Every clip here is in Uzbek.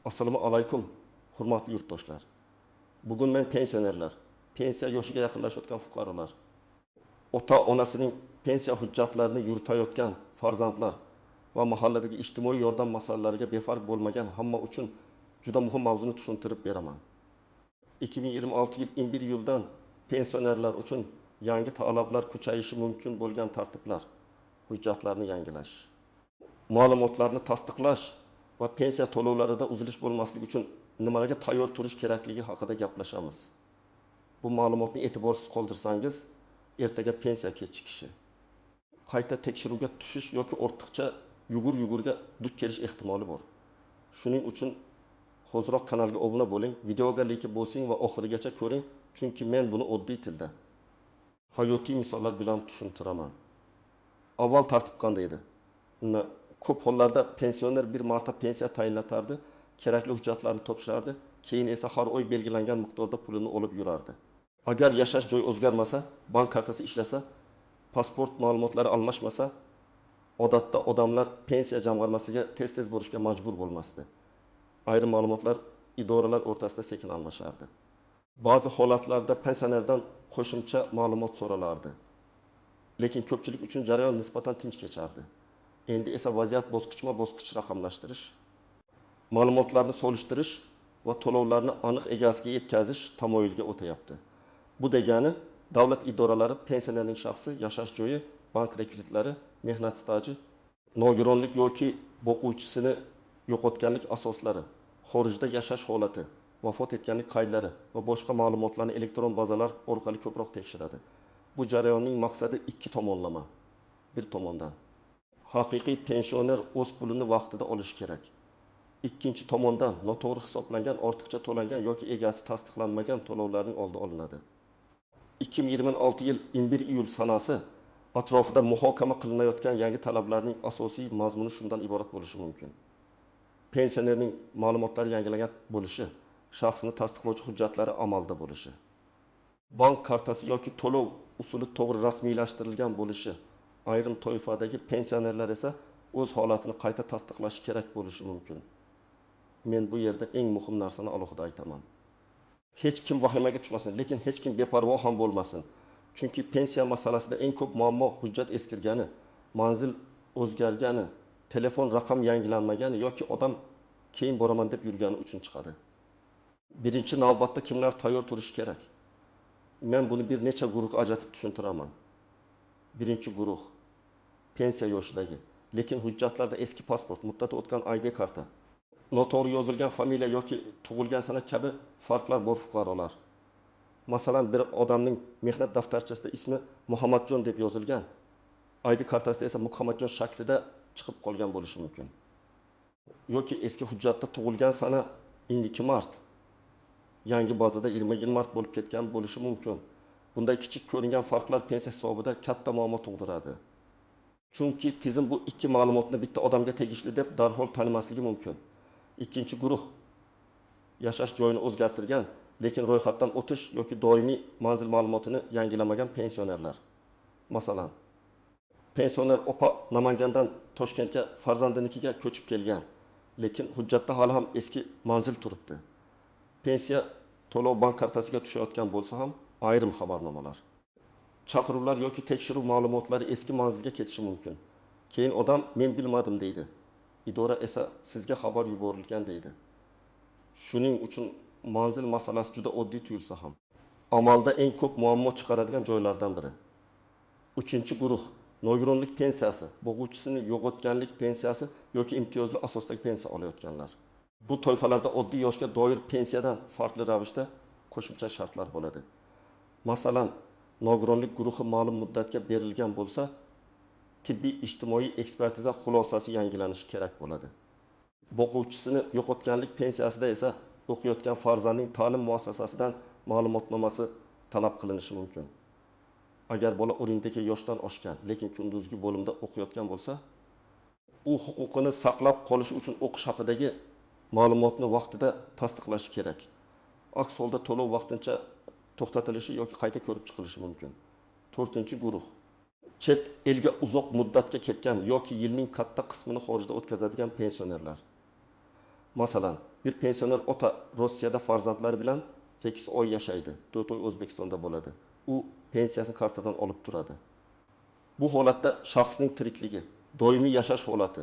Assalomu alaykum, hurmatli yurtdoshlar. Bugun men pensionerlar, pensiya yoshiga yaqinlashayotgan fuqarolar, ota-onasining pensiya hujjatlarini yuritayotgan farzandlar va mahalladagi ijtimoiy yordam masalalariga befarq bo'lmagan hamma uchun juda muhim mavzuni tushuntirib beraman. 2026 yil 1 iyuldan pensionerlar uchun yangi talablar kuchayishi mumkin bo'lgan tartiblar, hujjatlarni yangilash, ma'lumotlarni tasdiqlash va pensiya to'lovlarida uzilish bo'lmasligi uchun nimalarga tayyor turish kerakligi haqida gaplashamiz. Bu ma'lumotni e'tiborsiz qoldirsangiz, ertaga pensiya kechikishi, qayta tekshiruvga tushish yoki ortiqcha yugur-yugurga duch kelish ehtimoli bor. Shuning uchun hoziroq kanalga obuna bo'ling, videoga like bosing va oxirigacha ko'ring, chunki men buni oddiy tilda, hayotiy misollar bilan tushuntiraman. Avval tartib qanday edi? Ko'p hollarda pensioner bir marta pensiya tayinlatardi, kerakli hujjatlarni topshirardi, keyin esa har oy belgilangan miqdorda pulini olib yurardi. Agar yashash joyi o'zgarmasa, bank kartasi ishlasa, pasport ma'lumotlari almashmasa, odatda odamlar pensiya jamg'armasiga tez-tez borishga majbur bo'lmasdi. Ayrim ma'lumotlar idoralar o'rtasida sekin almashardi. Ba'zi holatlarda pensionerdan qo'shimcha ma'lumot so'ralardi. Lekin ko'pchilik uchun jarayon nisbatan tinch kechardi. Endi esa vaziyat bosqichma-bosqich raqamlashtirish, ma'lumotlarni solishtirish va to'lovlarni aniq egasiga yetkazish tamoyiliga o'tayapti. Bu degani davlat idoralari pensionerning shaxsi, yashash joyi, bank rekvizitlari, mehnat staji, nogironlik yoki boquvchisini yo'qotganlik asoslari, xorijda yashash holati, vafot etganlik qaydlari va boshqa ma'lumotlarni elektron bazalar orqali ko'proq tekshiradi. Bu jarayonning maqsadi ikki tomonlama. Bir tomondan, haqiqiy pensioner o'z pulini vaqtida olishi kerak. Ikkinchi tomondan, noto'g'ri hisoblangan, ortiqcha to'langan yoki egasi tasdiqlanmagan to'lovlarning oldi olinadi. 2026 yil 1 iyul sanasi atrofida muhokama qilinayotgan yangi talablarning asosiy mazmuni shundan iborat bo'lishi mumkin. Pensionerning ma'lumotlari yangilangan bo'lishi, shaxsini tasdiqlovchi hujjatlari amalda bo'lishi, bank kartasi yoki to'lov usuli to'g'ri rasmiylashtirilgan bo'lishi, ayrim toifadagi pensionerlar esa o'z holatini qayta tasdiqlashi kerak bo'lishi mumkin. Men bu yerda eng muhim narsani alohida aytaman. Hech kim vahimaga tushmasin, lekin hech kim beparvo ham bo'lmasin. Chunki pensiya masalasida eng ko'p muammo hujjat eskirgani, manzil o'zgargani, telefon raqam yangilanmagani yoki odam keyin boraman deb yurgani uchun chiqadi. Birinchi navbatda kimlar tayyor turishi kerak? Men buni bir necha guruhga ajratib tushuntiraman. Birinchi guruh pensiya yoshidagi, lekin hujjatlarda eski pasport, muddati o'tgan ID karta, noto'g'ri yozilgan familiya yoki tug'ilgan sana kabi farqlar bor fuqarolar. Masalan, bir odamning mehnat daftarchasida ismi Muhammadjon deb yozilgan, ID kartasida esa Muhammadjon shaklida chiqib qolgan bo'lishi mumkin. Yoki eski hujjatda tug'ilgan sana 2 mart, yangi bazada 20 mart bo'lib ketgan bo'lishi mumkin. Bunday kichik ko'ringan farqlar pensiya hisobida katta muammo tug'diradi. Chunki tizim bu ikki ma'lumotni bitta odamga tegishli deb darhol tanimasligi mumkin. Ikkinchi guruh yashash joyini o'zgartirgan, lekin ro'yxatdan o'tish yoki doimiy manzil ma'lumotini yangilamagan pensionerlar. Masalan, pensioner opa Namangandan Toshkentga farzandinikiga ko'chib kelgan, lekin hujjatda hali ham eski manzil turibdi. Pensiya to'lov bank kartasiga tushayotgan bo'lsa ham ayrim xabarnomalar, chaqiruvlar yoki tekshiruv ma'lumotlari eski manzilga ketishi mumkin. Keyin odam men bilmadim deydi. Idora esa sizga xabar yuborilgan deydi. Shuning uchun manzil masalasi juda oddiy tuyulsa ham amalda eng ko'p muammo chiqaradigan joylardan biri. Uchinchi guruh nogironlik pensiyasi, boquvchisini yo'qotganlik pensiyasi yoki imtiyozli asosdagi pensiya olayotganlar. Bu toifalarda oddiy yoshga doir pensiyadan farqli ravishda qo'shimcha shartlar bo'ladi. Masalan, nogironlik guruhi ma'lum muddatga berilgan bo'lsa, tibbiy ijtimoiy ekspertiza xulosasi yangilanishi kerak bo'ladi. Boquvchisini yo'qotganlik pensiyasida esa o'qiyotgan farzandning ta'lim muassasasidan ma'lumotnomasi talab qilinishi mumkin. Agar bola o'rindagi yoshdan oshgan, lekin kunduzgi bo'limda o'qiyotgan bo'lsa, u huquqini saqlab qolish uchun o'qish haqidagi ma'lumotni vaqtida tasdiqlashi kerak. Aks holda to'lov vaqtincha to'xtatilishi yoki qayta ko'rib chiqilishi mumkin. To'rtinchi guruh chet elga uzoq muddatga ketgan yoki yilning katta qismini xorijda o'tkazadigan pensionerlar. Masalan, Bir pensioner ota Rossiyada farzandlari bilan 8 oy yashaydi, 4 oy O'zbekistonda bo'ladi. U pensiyasini kartadan olib turadi. Bu holatda shaxsning tirikligi, doimiy yashash holati,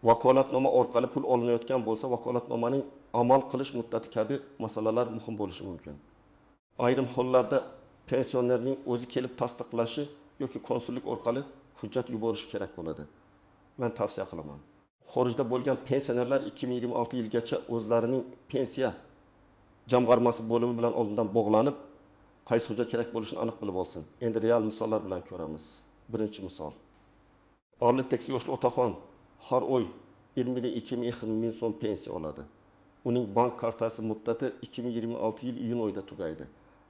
vakolatnoma orqali pul olinayotgan bo'lsa, vakolatnomaning amal qilish muddati kabi masalalar muhim bo'lishi mumkin. Ayrim hollarda pensionerning o'zi kelib tasdiqlashi yoki konsullik orqali hujjat yuborishi kerak bo'ladi. Men tavsiya qilaman. Xorijda bo'lgan pensionerlar 2026 yilgacha o'zlarining pensiya jamg'armasi bo'limi bilan oldindan bog'lanib, qaysi hujjat kerak bo'lishini aniq bilib olsin. Endi real misollar bilan ko'ramiz. Birinchi misol. 58 yoshli otaxon har oy 1 2 ming so'm pensiya oladi. Uning bank kartasi muddati 2026 yil iyun oyida tugaydi.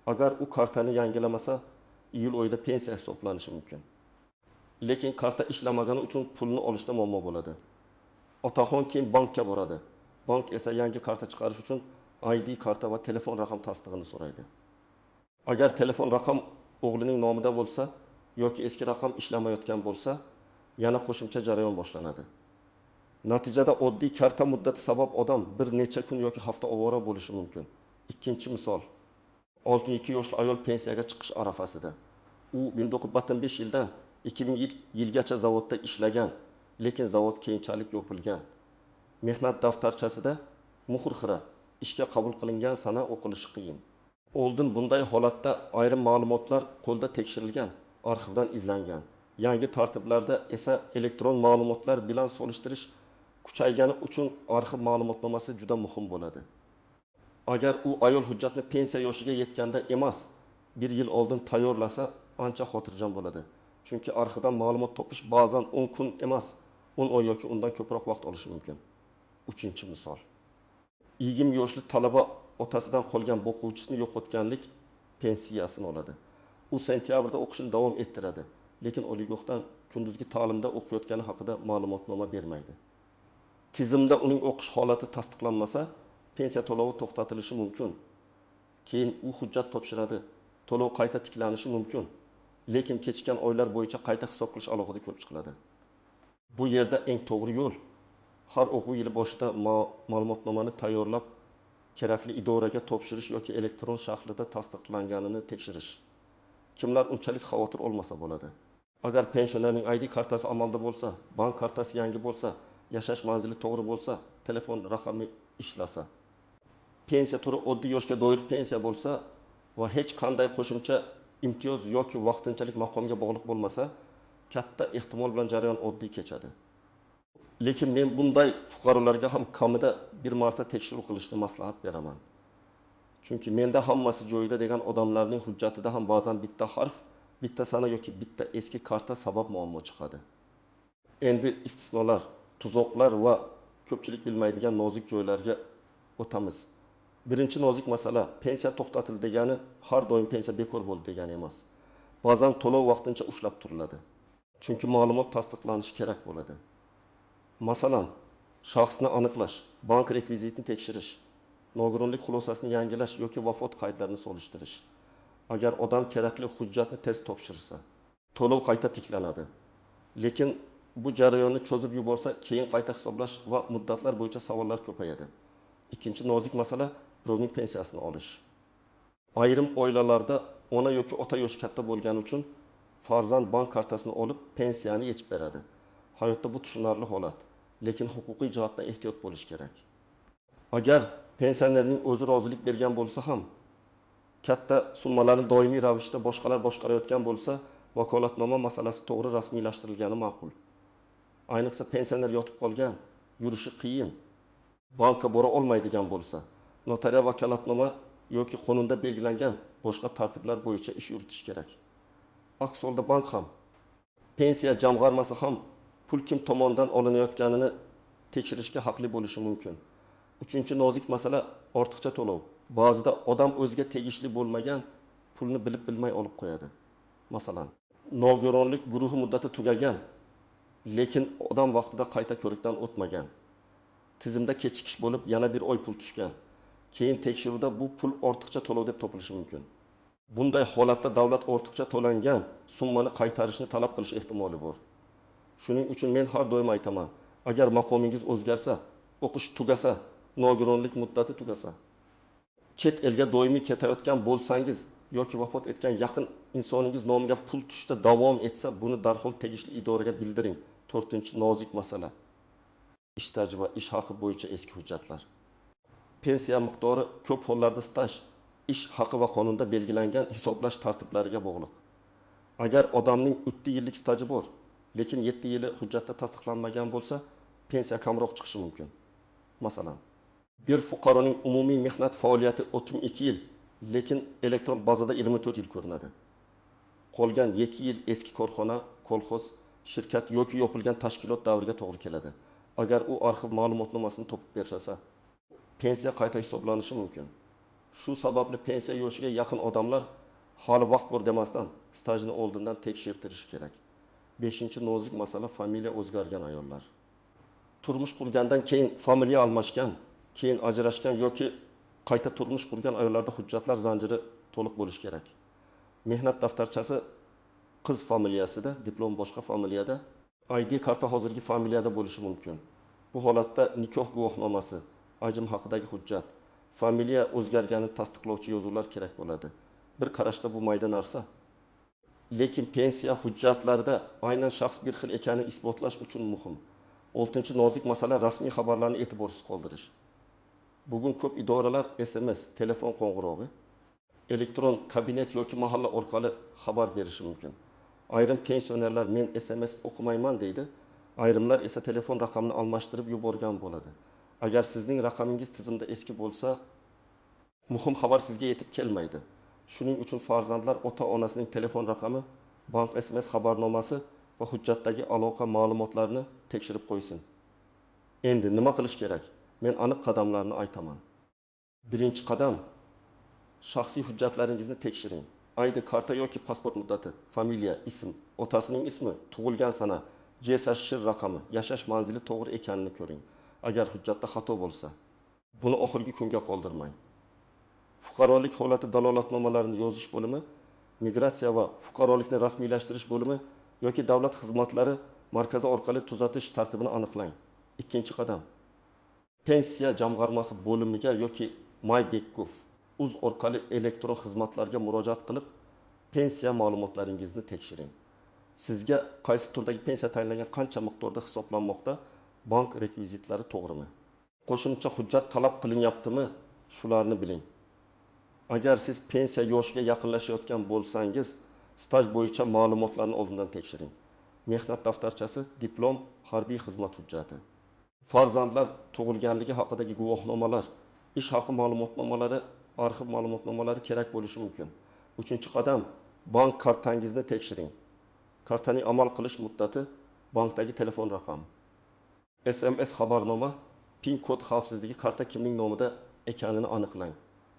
Agar u kartani yangilamasa, iyul oyida pensiya hisoblanishi mumkin. Lekin karta ishlamagani uchun pulni olishda muammo bo'ladi. Otaxon keyin bankka boradi. Bank esa yangi karta chiqarish uchun ID karta va telefon raqam tasdig'ini so'raydi. Agar telefon raqam o'g'lining nomida bo'lsa yoki eski raqam ishlamayotgan bo'lsa, yana qo'shimcha jarayon boshlanadi. Natijada oddiy karta muddati sabab odam bir necha kun yoki hafta ovora bo'lishi mumkin. Ikkinchi misol. 62 yoshli ayol pensiyaga chiqish arafasida. U 1995 yildan 2000 yilgacha zavodda ishlagan, lekin zavod keyinchalik yopilgan. Mehnat daftarchasida muhr xira, ishga qabul qilingan sana o'qilishi qiyin. Oldin bunday holatda ayrim ma'lumotlar qo'lda tekshirilgan, arxivdan izlangan. Yangi tartiblarda esa elektron ma'lumotlar bilan solishtirish kuchaygani uchun arxiv ma'lumotnomasi juda muhim bo'ladi. Agar u ayol hujjatni pensiya yoshiga yetganda emas, bir yil oldin tayyorlasa ancha xotirjam bo'ladi. Chunki arxivdan ma'lumot topish ba'zan 10 kun emas, 10 oy yoki undan ko'proq vaqt olishi mumkin. Uchinchi misol. 20 yoshli talaba otasidan qolgan boquvchisini yo'qotganlik pensiyasini oladi. U sentyabrda o'qishini davom ettiradi, lekin oliygohdan kunduzgi ta'limda o'qiyotgani haqida ma'lumotnoma bermaydi. Tizimda uning o'qish holati tasdiqlanmasa, pensiya to'lovi to'xtatilishi mumkin. Keyin u hujjat topshiradi, to'lov qayta tiklanishi mumkin. Lekin kechikkan oylar bo'yicha qayta hisob qilish alohida ko'rib chiqiladi. Bu yerda eng to'g'ri yo'l har o'quv yili boshida ma'lumotnomani tayyorlab, kerakli idoraga topshirish yoki elektron shaklida tasdiqlanganini tekshirish. Kimlar unchalik xavotir olmasa bo'ladi. Agar pensionerning ID kartasi amalda bo'lsa, bank kartasi yangi bo'lsa, yashash manzili to'g'ri bo'lsa, telefon raqami ishlasa, pensiya turi oddiy yoshga doir pensiya bo'lsa va hech qanday qo'shimcha imtiyoz yoki vaqtinchalik maqomga bog'liq bo'lmasa, katta ehtimol bilan jarayon oddiy kechadi. Lekin men bunday fuqarolarga ham kamida bir marta tekshiruv qilishni maslahat beraman. Chunki menda hammasi joyida degan odamlarning hujjatida ham ba'zan bitta harf, bitta sana yoki bitta eski karta sabab muammo chiqadi. Endi istisnolar, tuzoqlar va ko'pchilik bilmaydigan nozik joylarga o'tamiz. Birinchi nozik masala, pensiya to'xtatildi degani har doim pensiya bekor bo'ldi degani emas. Ba'zan to'lov vaqtincha ushlab turiladi. Chunki ma'lumot tasdiqlanishi kerak bo'ladi. Masalan, shaxsni aniqlash, bank rekvizitini tekshirish, nogironlik xulosasini yangilash yoki vafot qaydlarini solishtirish. Agar odam kerakli hujjatni tez topshirsa, to'lov qayta tiklanadi. Lekin bu jarayonni cho'zib yuborsa, keyin qayta hisoblash va muddatlar bo'yicha savollar ko'payadi. Ikkinchi nozik masala birovning pensiyasini olish. Ayrim oilalarda ona yoki ota yoshi katta bo'lgani uchun farzand bank kartasini olib pensiyani yechib beradi. Hayotda bu tushunarli holat, lekin huquqiy jihatdan ehtiyot bo'lish kerak. Agar pensionerning o'zi rozilik bergan bo'lsa ham, katta summalarni doimiy ravishda boshqalar boshqarayotgan bo'lsa, vakolatnoma masalasi to'g'ri rasmiylashtirilgani ma'qul. Ayniqsa pensioner yotib qolgan, yurishi qiyin, bankka bora olmaydigan bo'lsa, notarial vakolatnoma yoki qonunda belgilangan boshqa tartiblar bo'yicha ish yuritish kerak. Aks holda bank ham, pensiya jamg'armasi ham pul kim tomonidan olinayotganini tekshirishga haqli bo'lishi mumkin. Uchinchi nozik masala ortiqcha to'lov. Ba'zida odam o'ziga tegishli bo'lmagan pulni bilib bilmay olib qo'yadi. Masalan, nogironlik guruhi muddati tugagan, lekin odam vaqtida qayta ko'rikdan o'tmagan. Tizimda kechikish bo'lib, yana bir oy pul tushgan. Keyin tekshiruvda bu pul ortiqcha to'lov deb topilishi mumkin. Bunday holatda davlat ortiqcha to'langan summani qaytarishni talab qilish ehtimoli bor. Shuning uchun men har doim aytaman, agar maqomingiz o'zgarsa, o'qish tugasa, Nogironlik muddati tugasa, chet elga doimiy ketayotgan bo'lsangiz yoki vafot etgan yaqin insoningiz nomiga pul tushishda davom etsa, buni darhol tegishli idoraga bildiring. To'rtinchi nozik masala: ish staji va ish haqi bo'yicha eski hujjatlar. Pensiya miqdori ko'p hollarda staj, ish haqi va qonunda belgilangan hisoblash tartiblariga bog'liq. Agar odamning 3 yillik staji bor, lekin 7 yili hujjatda tasdiqlanmagan bo'lsa, pensiya kamroq chiqishi mumkin. Masalan, bir fuqaroning umumiy mehnat faoliyati 32 yil, lekin elektron bazada 24 yil ko'rinadi. Qolgan 2 yil eski korxona, kolxoz, shirkat yoki yopilgan tashkilot davriga to'g'ri keladi. Agar u arxiv ma'lumotnomasini topib bersa, pensiya qayta hisoblanishi mumkin. Shu sababli pensiya yoshiga yaqin odamlar hali vaqt bor demasdan stajini oldindan tekshirtirishi kerak. 5. Nozik masala: familiya o'zgargan ayollar. Turmush qurgandan keyin familiya almashgan, keyin ajrashgan yoki qayta turmush qurgan ayollarda hujjatlar zanjiri to'liq bo'lishi kerak. Mehnat daftarchasi qiz familiyasida, diplom boshqa familiyada, ID karta hozirgi familiyada bo'lishi mumkin. Bu holatda nikoh guvohnomasi, ajrim haqidagi hujjat, familiya o'zgarganini tasdiqlovchi yozuvlar kerak bo'ladi. Bir qarashda bu mayda narsa, lekin pensiya hujjatlarida aynan shaxs bir xil ekanini isbotlash uchun muhim. 6. Nozik masala: rasmiy xabarlarni e'tiborsiz qoldirish. Bugun ko'p idoralar SMS, telefon qo'ng'irog'i, elektron kabinet yoki mahalla orqali xabar berishi mumkin. Ayrim pensionerlar men SMS o'qimayman deydi, ayrimlar esa telefon raqamini almashtirib yuborgan bo'ladi. Agar sizning raqamingiz tizimda eski bo'lsa, muhim xabar sizga yetib kelmaydi. Shuning uchun farzandlar ota-onasining telefon raqami, bank SMS xabarnomasi va hujjatdagi aloqa ma'lumotlarini tekshirib qo'ysin. Endi nima qilish kerak? Men aniq qadamlarni aytaman. Birinchi qadam: shaxsiy hujjatlaringizni tekshiring. ID karta yoki pasport muddati, familiya, ism, otasining ismi, tug'ilgan sana, JSH raqami, yashash manzili to'g'ri ekanini ko'ring. Agar hujjatda xato bo'lsa, buni oxirgi kunga qoldirmang. Fuqarolik holati dalolatnomalarini yozish bo'limi, migratsiya va fuqarolikni rasmiylashtirish bo'limi yoki davlat xizmatlari markazi orqali tuzatish tartibini aniqlang. Ikkinchi qadam: pensiya jamg'armasi bo'limiga yoki MyBekgov uz orqali elektron xizmatlarga murojaat qilib, pensiya ma'lumotlaringizni tekshiring. Sizga qaysi turdagi pensiya tayinlangan, qancha miqdorda hisoblanmoqda, bank rekvizitlari to'g'rimi, qo'shimcha hujjat talab qilinyaptimi, shularni biling. Agar siz pensiya yoshiga yaqinlashayotgan bo'lsangiz, staj bo'yicha ma'lumotlarni oldindan tekshiring. Mehnat daftarchasi, diplom, harbiy xizmat hujjati, farzandlar tug'ilganligi haqidagi guvohnomalar, ish haqi ma'lumotnomalari, arxiv ma'lumotnomalari kerak bo'lishi mumkin. Uchinchi qadam: bank kartangizni tekshiring. Kartaning amal qilish muddati, bankdagi telefon raqami, SMS xabarnoma, PIN kod xavfsizligi, karta kimning nomida ekanini aniqlang.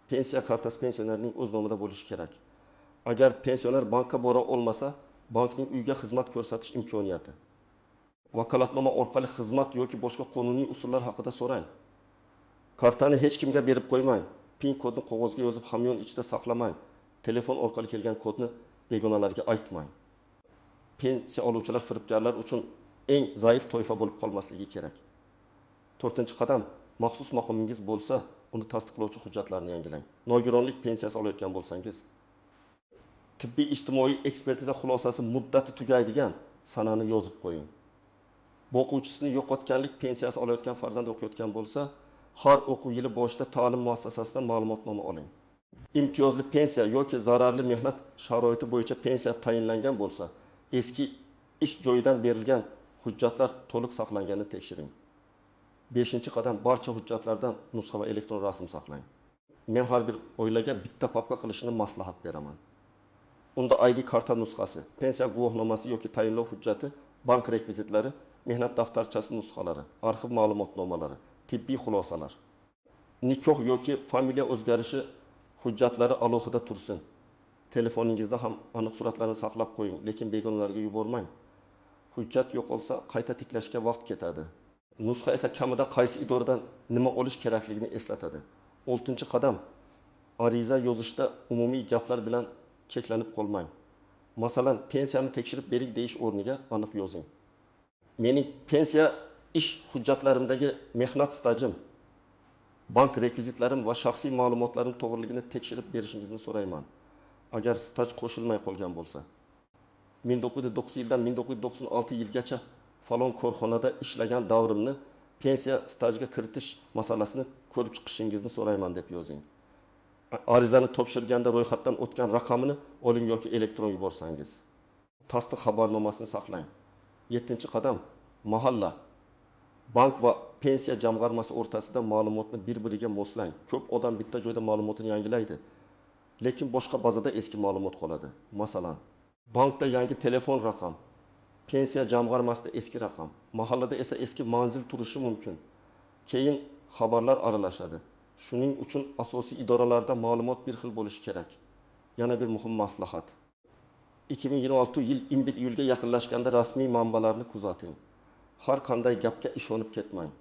Pensiya kartasi pensionerning o'z nomida bo'lishi kerak. Agar pensioner bankka bora olmasa, bankning uyga xizmat ko'rsatish imkoniyati, vakolatnoma orqali xizmat yoki boshqa qonuniy usullar haqida so'rang. Kartani hech kimga berib qo'ymang. PIN kodni qog'ozga yozib hamyon ichida saqlamang. Telefon orqali kelgan kodni begonalarga aytmang. Pensiya oluvchilar firibgarlar uchun eng zaif toifa bo'lib qolmasligi kerak. To'rtinchi qadam: maxsus maqomingiz bo'lsa, uni tasdiqlovchi hujjatlarni yangilang. Nogironlik pensiyasi olayotgan bo'lsangiz, tibbiy ijtimoiy ekspertiza xulosasi muddati tugaydigan sanani yozib qo'ying. Boquvchisini yo'qotganlik pensiyasi olayotgan farzand o'qiyotgan bo'lsa, har o'quv yili boshida ta'lim muassasasidan ma'lumotnoma oling. Imtiyozli pensiya yoki zararli mehnat sharoiti bo'yicha pensiya tayinlangan bo'lsa, eski ish joyidan berilgan hujjatlar to'liq saqlanganini tekshiring. 5. Qadam: barcha hujjatlardan nusxa va elektron rasm saqlang. Men har bir oilaga bitta papka qilishini maslahat beraman. Unda ID karta nusxasi, pensiya guvohnomasi yoki tayinlov hujjati, bank rekvizitlari, mehnat daftarchasi nusxalari, arxiv ma'lumotnomalari, tibbiy xulosalar, nikoh yoki familiya o'zgarishi hujjatlari alohida tursin. Telefoningizda ham aniq suratlarni saqlab qo'ying, lekin begonalarga yubormang. Hujjat yo'qolsa qayta tiklashga vaqt ketadi. Nusxa esa kamida qaysi idoradan nima olish kerakligini eslatadi. 6. Qadam: ariza yozishda umumiy gaplar bilan cheklanib qolmang. Masalan, pensiyani tekshirib bering deyish o'rniga aniq yozing. Mening pensiya ish hujjatlarimdagi mehnat stajim, Bank rekvizitlarim va shaxsiy ma'lumotlarim to'g'riligini tekshirib berishingizni so'rayman. Agar staj qo'shilmay qolgan bo'lsa, 1909 yildan 1996 yilgacha falon korxonada ishlagan davrimni pensiya stajiga kiritish masalasini ko'rib chiqishingizni so'rayman deb yozing. Arizani topshirganda ro'yxatdan o'tgan raqamini oling yoki elektron yuborsangiz. Tasdiq xabarnomasini saqlang. 7-qadam. Mahalla, bank va pensiya jamg'armasi o'rtasida ma'lumotni bir-biriga moslang. Ko'p odam bitta joyda ma'lumotini yangilaydi, lekin boshqa bazada eski ma'lumot qoladi. Masalan, bankda yangi telefon raqam, pensiya jamg'armasida eski raqam, mahallada esa eski manzil turishi mumkin. Keyin xabarlar aralashadi. Shuning uchun asosiy idoralarda ma'lumot bir xil bo'lishi kerak. Yana bir muhim maslahat. 2026 yil 1 iyulga yaqinlashganda rasmiy manbalarni kuzating. Har qanday gapga ishonib ketmang.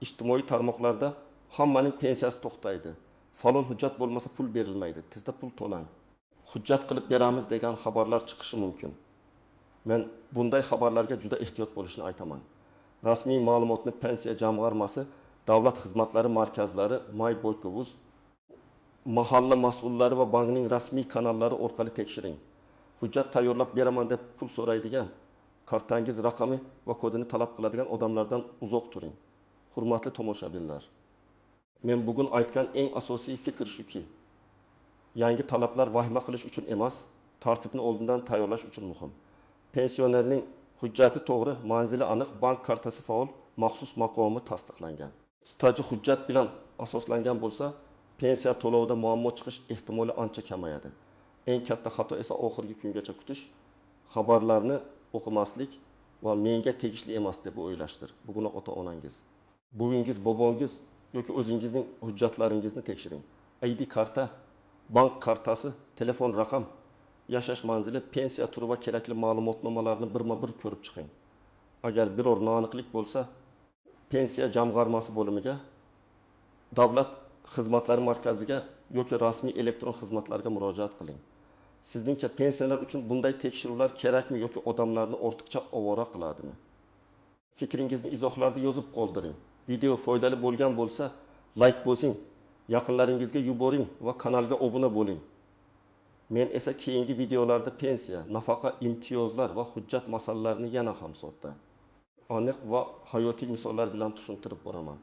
Ijtimoiy tarmoqlarda hammaning pensiyasi to'xtaydi, falon hujjat bo'lmasa pul berilmaydi, tezda pul to'lang, hujjat qilib beramiz degan xabarlar chiqishi mumkin. Men bunday xabarlarga juda ehtiyot bo'lishni aytaman. Rasmiy ma'lumotni pensiya jamg'armasi, davlat xizmatlari markazlari, My.Boyko.uz, mahalla mas'ullari va bankning rasmiy kanallari orqali tekshiring. Hujjat tayyorlab beraman deb pul so'raydigan, kartangiz raqami va kodini talab qiladigan odamlardan uzoq turing. Hurmatli tomoshabinlar, men bugun aytgan eng asosiy fikr shuki, yangi talablar vahima qilish uchun emas, tartibni oldindan tayyorlash uchun muhim. Pensionerning hujjati to'g'ri, manzili aniq, bank kartasi faol, maxsus maqomi tasdiqlangan. Staji hujjat bilan asoslangan bo'lsa, pensiya to'lovida muammo chiqish ehtimoli ancha kamayadi. Eng katta xato esa oxirgi kungacha kutish, xabarlarni o'qimaslik va menga tegishli emas deb o'ylashdir. Bugunoq ota-onangiz, buvingiz, bobongiz yoki o'zingizning hujjatlaringizni tekshiring. ID karta, bank kartasi, telefon raqam, yashash manzili, pensiya turi va kerakli ma'lumotnomalarni birma-bir ko'rib chiqing. Agar biror noaniqlik bo'lsa, pensiya jamg'armasi bo'limiga, davlat xizmatlari markaziga yoki rasmiy elektron xizmatlarga murojaat qiling. Sizningcha pensionerlar uchun bunday tekshiruvlar kerakmi yoki odamlarni ortiqcha ovora qiladimi? Fikringizni izohlarda yozib qoldiring. Video foydali bo'lgan bo'lsa, like bosing, yaqinlaringizga yuboring va kanalga obuna bo'ling. Men esa keyingi videolarda pensiya, nafaqa, imtiyozlar va hujjat masalalarini yana ham sodda, aniq va hayotiy misollar bilan tushuntirib boraman.